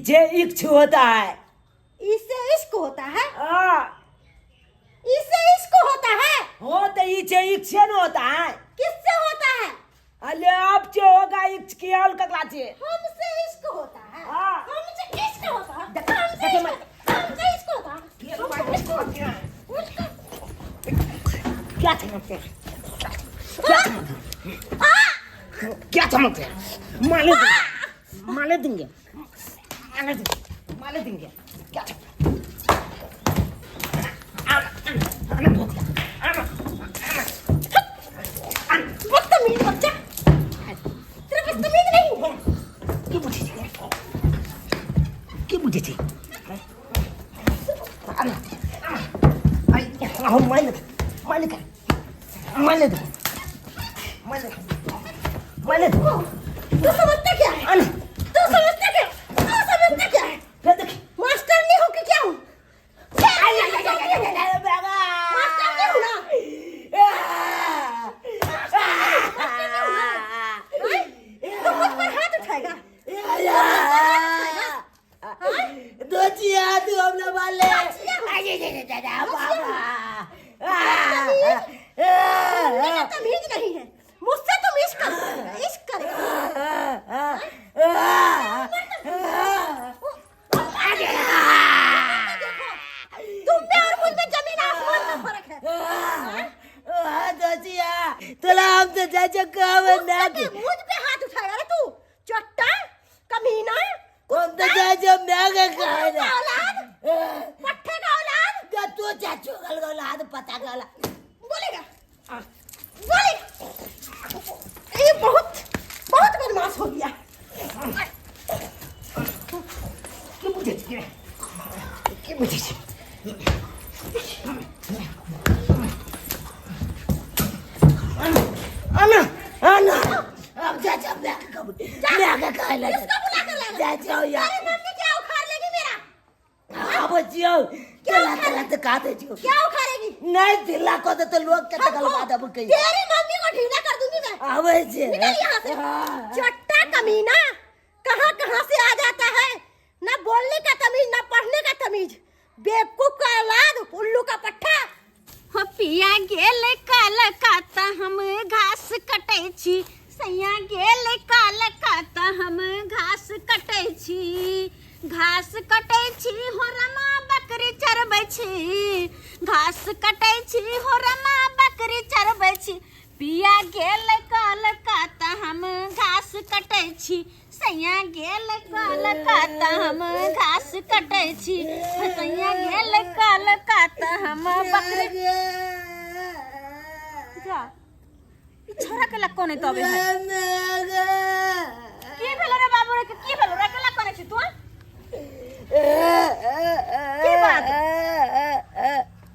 इसे इश्क होता है। इससे इश्क होता है? हाँ। इससे इश्क होता है? हो तो इसे इश्क न होता है। किससे होता है? अरे आप जो होगा इश्क की और ककला से। हमसे इश्क होता है। हाँ। हमसे इश्क होता है। देखो, हमसे देखो इश्क मैं- होता है। हमसे इश्क होता है। हमसे इश्क होता है। उसका क्या चमकते हैं? क्या चमकते हैं? क्या चमकते हैं? माले देंगे, माले देंगे, माले देंगे, माले देंगे। क्या चमकते हैं? आना, आना, आना, आना। बदतमीज बच्चा, तेरा बदतमीज नहीं है। की बुझे छी? की बुझे छी? आना, आना। आई, हम mile mile mile mile mile. तू समझता क्या है? आना। तू समझता क्या? तू समझता क्या है? फिर देख। मास्टर नहीं हो कि क्या हूँ? मास्टर नहीं हूँ ना? तू मुझ पर हाथ उठाएगा? दोचिया तू हमला मारले। बोलने का तमीज नहीं है मुझसे। तुम इश्क कर, इश्क करेगा। देखो, तुम में और मुझ में जमीन आसमान का फर्क है। दोचिया तोला हम तो चाचा काम ना। मुझ पे हाथ उठाएगा रे तू, चट्टा कमीना। हम तो चाचा मैं का उल्लू का खाना औलाद, पट्ठे का औलाद। तू चाचू गल औलाद पता गला। बोलेगा, बोलेगा। ये बहुत बहुत बदमाश हो गया। की बुझे छी? की बुझे छी? आना, आना, अब चाचा मैं का कब मैं का खाना। किसको बुला कर लाएगा? चाचा यार। तेरी मम्मी क्या उखाड़ लेगी मेरा? अब जियो चला चला तो का दे जियो। क्या उखाड़ेगी? नहीं दिला को तो लोग के तकल बात अब कही। तेरी मम्मी को ढीला कर दूंगी मैं। आवे जे। निकल यहाँ से, चट्टा कमीना, कहाँ कहाँ से आ जाता है। ना बोलने का तमीज, ना पढ़ने का तमीज। बेवकूफ का औलाद, उल्लू का पट्ठा। हो पिया गेल कलकत्ता हम घास कटै छी, सैया गेल कलकत्ता हम घास कटै छी, घास कटै छी हो रमा बकरी चरबै छी, घास कटै छी हो रमा बकरी चरबै छी। पिया गेल कलकत्ता हम घास कटै छी, सैया गेल कलकत्ता हम घास कटै छी, सैया गेल कलकत्ता हम बकरी। जा, ई छोरा के लग कोने तबे है? की भेलो रे बाबू रे? की भेलो रे? केला कोने छी तू? की बात?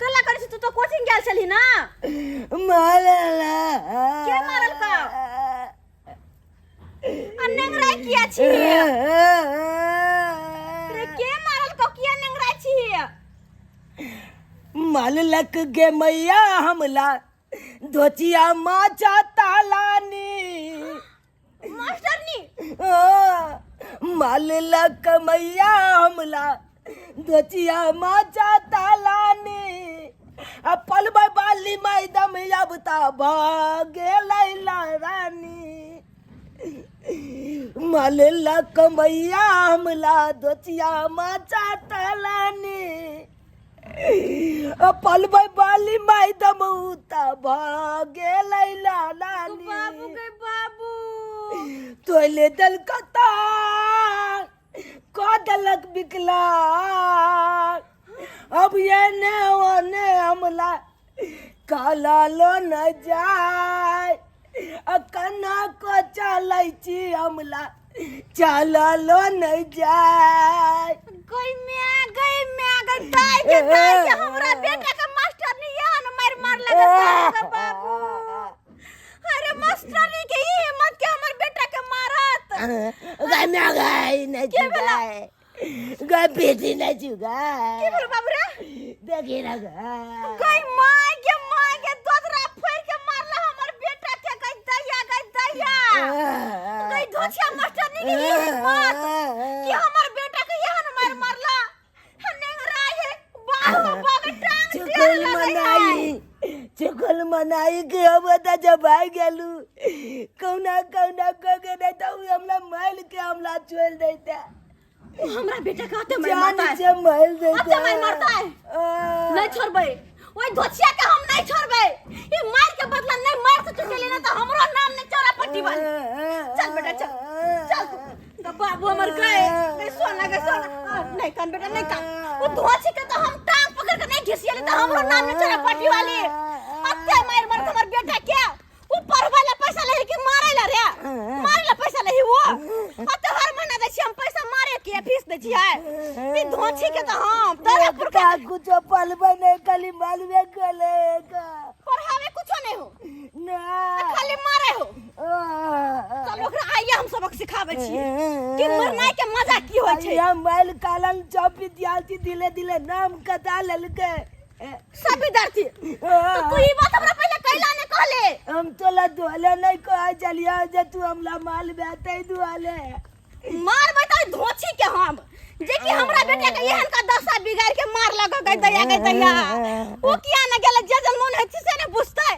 केला करे छी तू? तो कोचिंग गेल छली ना? मारला। के मारल का? आ नेंगराय किया छी रे? के मारल को? किया नेंगराय छी? मालक गे मैया हमला धोतिया माचा तालानी। मास्टरनी। मालक मैया हमला धोतिया माचा तालानी, आ पलबै बाली मैदम अब ता भागे लैला रानी। मालक मैया हमला धोतिया माचा तालानी, पलबै बाली मैदम उता भागे लैला तू रानी। बाबू के बाबू। तोले दल कता को दलक बिकला, अब ये ने ओने हमला काला लो न जाय, आ कना को चलै छी हमला चला लो न जाय। गई म्या, गई म्या, गई ताई के, ताई के, हमरा बेटा के मास्टरनी यहन मार मार लगा के बाबू। अरे मास्टरनी के ई हिम्मत के हमर बेटा के मारत? गई म्या, गई नहीं। के भेला? चुगाय गई बेटी नहीं चुगाय। की भेल बाबू रे? देखी ना गई। गई माय के, माय के, दोदरा फोड़ के मारला हमर बेटा के। गई दैया, गई दैया, गई धोछिया मास्टरनी के ई हिम्मत कि हमर बेटा के बाबा टांग चुगल मनाई, चुगल मनाई के हम त जब आ गेलू कौना कौना कह के नहीं तो उ हमला माइल के हमला छोड़ देता। हमरा बेटा कहते मैं जान मारता है। से माइल देता। अच्छा, मैं मारता है। नहीं छोड़बै ओइ दोछिया के, हम नहीं छोड़बै। ई मार के बदला नहीं मार से चुके लेना तो हमरो नाम नहीं चौरा पट्टी वाली। चल बेटा चल, चल तू। ग बाबू हमर गए गए सोना, गए सोना। नहीं कान बेटा, नहीं कान। वो धोछी के तो हम टांग पकड़ के नहीं घिसियले तो हमरो नाम नहीं चौरा पट्टी वाली। अत्ते मार मार हमर बेटा के वो पढ़वा ला पैसा ले के मारे ला रे, मारे ला पैसा ले वो। अत्ते हर महीना दै छी हम पैसा मारे के, फीस दै छियै। ई धोछी के तो हम तोरा पर का कुछ पलबे नहीं, खाली मालवे गले का। पढ़ावे कुछो नहीं हो ना, खाली मारे हो। चल ओकरा आइए हम सबक सिखाबै छियै कि मरनाइ के मजा की होइ छै। हम माइल कालन सब विद्यार्थी दिले दिले नाम कटा लेलकै सब विद्यार्थी। तो तू ई बात हमरा पहिले कैला ने कहले? हम तोला धोले नहीं कह चलिया जे तू हमला माल बेते दुआले। मारबै त धोछी के हम, जे कि हमरा बेटा के एहन का दशा बिगाड़ के मार लग गई दैया, गई दैया। ओ किया न गेलै, जे जन मन होइ छै से ने बुझतै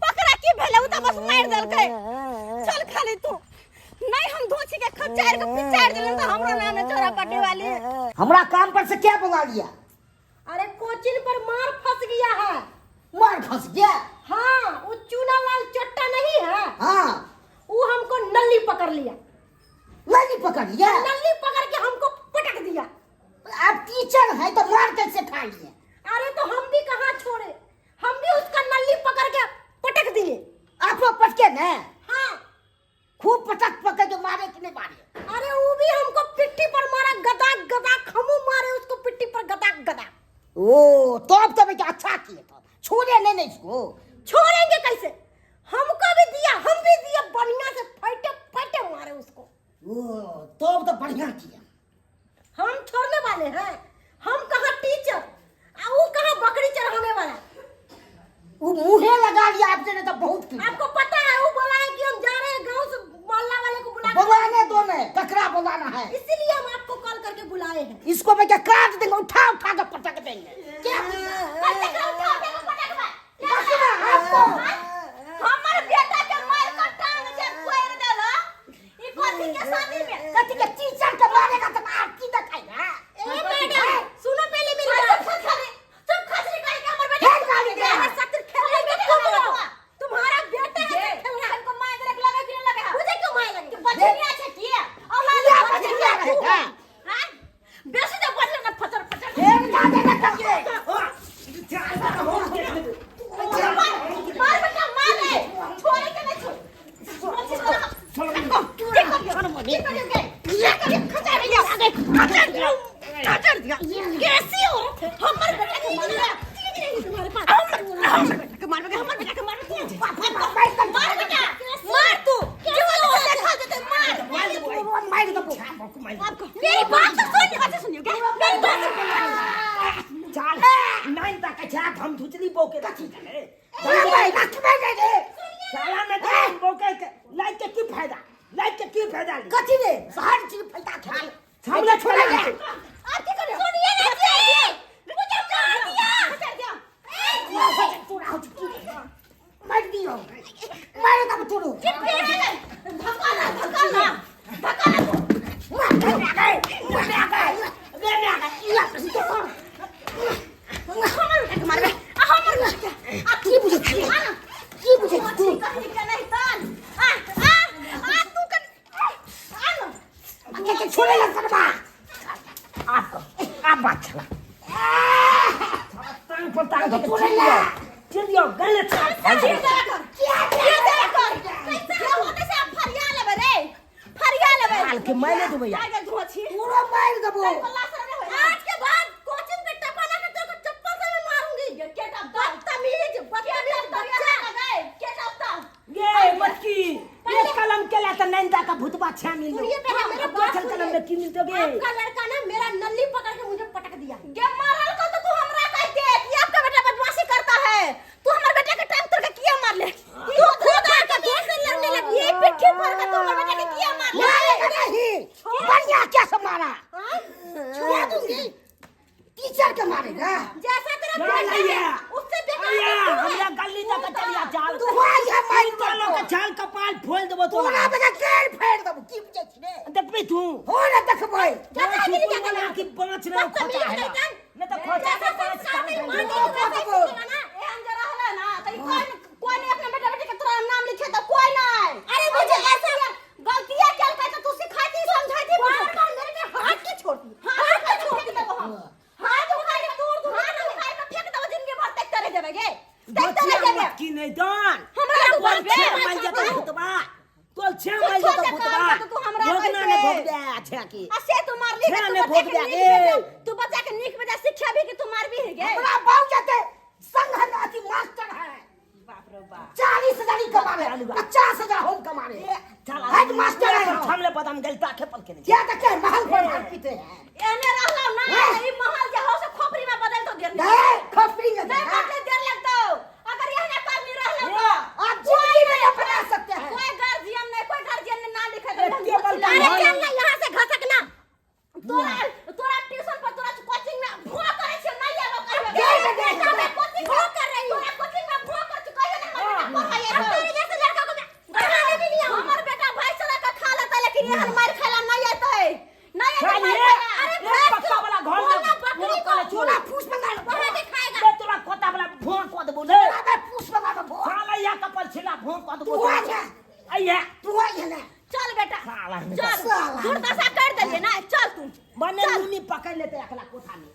ओकरा की भेलै, उ त बस मारि देलकै। चल खाली तू नहीं, हम धोछी के खचार के पिचार देलन त हमरो नाम है चोरा पट्टी वाली। हमरा काम पर से क्या बुला लिया? अरे कोचिन पर मार फंस गया है। मार फंस गया? हाँ, वो चूना लाल चट्टा नहीं है? हाँ। वो हमको नल्ली पकड़ लिया। नल्ली पकड़ लिया? नल्ली पकड़ के हमको पटक दिया। आप टीचर हैं तो मार कैसे खा लिए? अरे तो हम भी कहाँ छोड़े, हम भी उसका नल्ली पकड़ के पटक दिए। आप लोग पटके न? हाँ। खूब पटक पकड़ के मारे कि नहीं मारे? अरे वो भी हमको पिट्ठी पर मारा, गदा गदा खमू मारे उसको पिट्ठी पर गदा गदा। ओ तो अब तो बेटा अच्छा किए, तो छोड़े नहीं नहीं इसको। छोड़ेंगे कैसे, हमको भी दिया, हम भी दिया, बढ़िया से फटे फटे मारे उसको। ओ तो अब तो बढ़िया किया। हम छोड़ने वाले हैं? हम कहाँ टीचर आ वो कहाँ बकरी चढ़ाने वाला। वो मुँहे लगा लिया आपसे, नहीं तो बहुत किया। आपको पता है वो बोला है कि हम जा रहे हैं गांव से मोहल्ला वाले को बुला, बुलाने दो ने, ककरा बुलाना है, इसीलिए हम आपको कॉल करके बुलाए हैं। इसको मैं क्या काट देंगे, उठा उठा के पटक देंगे। क्या कैसे करा उठा उठा के पटकबै? बस ना आपको। हमर बेटा के मार के टांग जे तोड़ देला ई कथी के शादी में? कथी के टीचर के मारेगा तो आप की दिखाएगा? ए मैडम सुनो पहले मेरी बात। चुप खसरी, चुप खसरी कह के हमर बेटा खेल गाली दे। मेरे साथ खेल रहे हो तुम, तुम्हारा बेटा है खेल रहा है। हमको मार देख लगे कि नहीं लगे? मुझे क्यों मार लगे? बचनिया छै की औलाद? क्या बचनिया रहेगा? हां बेसी जे बचल ना फचर फचर। खेल गाली देना करके। मार मार बेटा मार रे, छोड़े के नहीं छोड़। कैसी औरत है, हमर बेटा के मारबे, तुम्हारे पास हमर बेटा के मारबे, हमर बेटा के मारबे। मार बेटा मार, तू जो देखा देते मार। मार दो। मेरी बात तो सुन, अच्छा सुनियो क्या मेरी बात सुन। चल नहीं ता कछा हम धुचली बोके कथी करे साला न हम बोके के लाइक के की फायदा, लाइक के की फायदा ली? कथी रे हर चीज फायदा खेल हमला छोड़ा के आप की कर, सुनिए ना जी, मुझे मार दिया, खसर दिया। मार दियो, मार दम तोड़ो। चुप फिर धक्का ना, धक्का ना, धक्का ना तू। मार गए मार गए मार गए। हमर बेटा के मारबे, हमर बेटा के। आ की बुझे छी, की बुझे छी तू? कथी के नहीं तन आ आ आ तू कर आ ना के के छोड़े लग करबा। आपको आप बात चला तांग पर तांग के छोड़े चिल ला। दियो, चिल दियो गले छाप कैसे कर, क्या कर, कैसे होते से आप फरिया लेबे रे, फरिया लेबे। साल के मायने दो भैया। आ गेल धोछी पूरा मार दबो। आज के बाद कोचिंग पे टपा ना करते तो चप्पल से मैं मारूंगी। के टपता? बदतमीज बदतमीज बच्चा। के टपता? ये मटकी ये कलम के लाता नंदा का भूतबा छा मिल। सुनिए पहले मेरा बात चल कलम सुनिए। में की मिलतो गे? आपका लड़का ना मेरा नल्ली पकड़ के मुझे पटक दिया। गे मारल को तो तू हमरा कहते कि आपका बेटा बदमाशी करता है, तू हमर बेटा के टांग तोड़ के किया मार ले? तू खुद आके दूर से लड़ने लगी, ये पिट्ठी पर के तू हमर बेटा के किया मार ले? मारेगा नहीं, बढ़िया क्या से मारा, छुआ दूंगी टीचर के मारेगा। जैसा देखते रह जेबे की नहीं दान हमरा तू तोर बजबे छे माइल जेतौ भूतबा तोर छे माइल कुछो जेतौ जे भूतबा कहल तो तू हमरा भोगना ने कहते। भोग दे छे की आ से तू मारली छे तू ने बच्चा भोग के दे नीक गे। बेजा तू बच्चा के नीक बेजा शिक्षा भी कि तू मारबी है गे हमरा बाबू जाते संग है अथी मास्टर है बाप रे बाप 40,000 ही कमा रहे 50,000 हम कमा रहे हेड मास्टर है हम। हमले बदाम गलता के पल के नहीं क्या देखे महल पर मार पीते हैं एने रहलो ना हैं? ई महल जे हो से खोपड़ी में बदल तो देर नहीं खोपड़ी में नहीं बदले देर लगतो अगर एहने करनी रहलो तो आप जिंदगी में नहीं बना सकते हैं कोई गार्जियन नहीं कोई गार्जियन ने ना लिखे दे टेबल पर अरे घर- चल ना यहाँ से घसकना तोरा तोरा ट्यूशन पर तोरा कोचिंग में भो करे छै नहीं आबो कहियो नहीं, नहीं, नहीं, बेटा मैं कोचिंग भो कर रही हूं तोरा कोचिंग में भो कर चुका है ना हमर बेटा पढ़ाई है तेरे जैसे लड़का को मैं पढ़ाने भी नहीं हमर बेटा भाई चला के खा लेता लेकिन एहन मार खाला नहीं आता है नहीं आता खा मार लिए। खाला अरे एक भाई पक्का वाला घर में बोलना बकरी वो को वाला चूना फूस बना लो वहां के खाएगा बे तोरा कोता वाला भों को देबो ले अबे फूस बना दो भो साला या कपल छिला भों को देबो तू आ जा अइया तू आ जा ना चल बेटा साला हम चल साला। दुर्दशा कर देलिए ना चल तू बने नूनी पकड़ लेते अकला कोठा में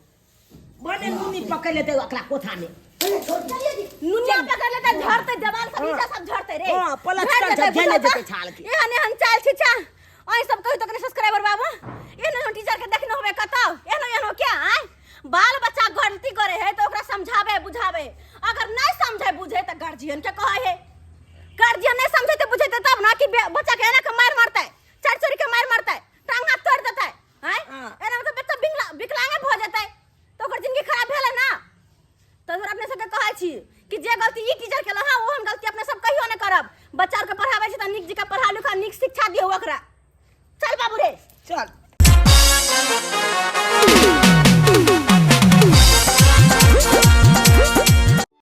बने नूनी पकड़ लेते अकला कोठा में चलिए छोड़ दीजिए नुनिया पकड़ लेते झड़ते जवान सब नीचा सब झड़ते रे हाँ, पलट झड़ कर जेतै, झड़ बुझल जेतै तऽ? छाल के। एहन एहन चाल छिछा अहीं सब कहियो तो सब्सक्राइबर बाबू एहन एहन टीचर के देखने होबे कतौ एहन एहन क्या आय बाल बच्चा गलती करे है तो ओकरा समझावे बुझावे अगर नहीं समझे बुझे तो गार्जियन के कहे है गार्जियन नहीं समझे तो बुझे तब ना कि बच्चा के एना के मार मारतै चढ़ चढ़ के मार मारतै टांग हाथ तोड़ देतै आय हाँ। एना में तो बच्चा बिंगला विकलांग भऽ जेतै तो ओकर जिंदगी खराब भेलै ना तो तोरा अपने सबके कहै छी कि जे गलती ई टीचर केलक हँ ओहन गलती अपने सब कहियो नहि करब बच्चा आरके पढ़ाबै छी तऽ नीक जकाँ पढ़ा लिखा नीक शिक्षा दियौ ओकरा चल बाबू रे चल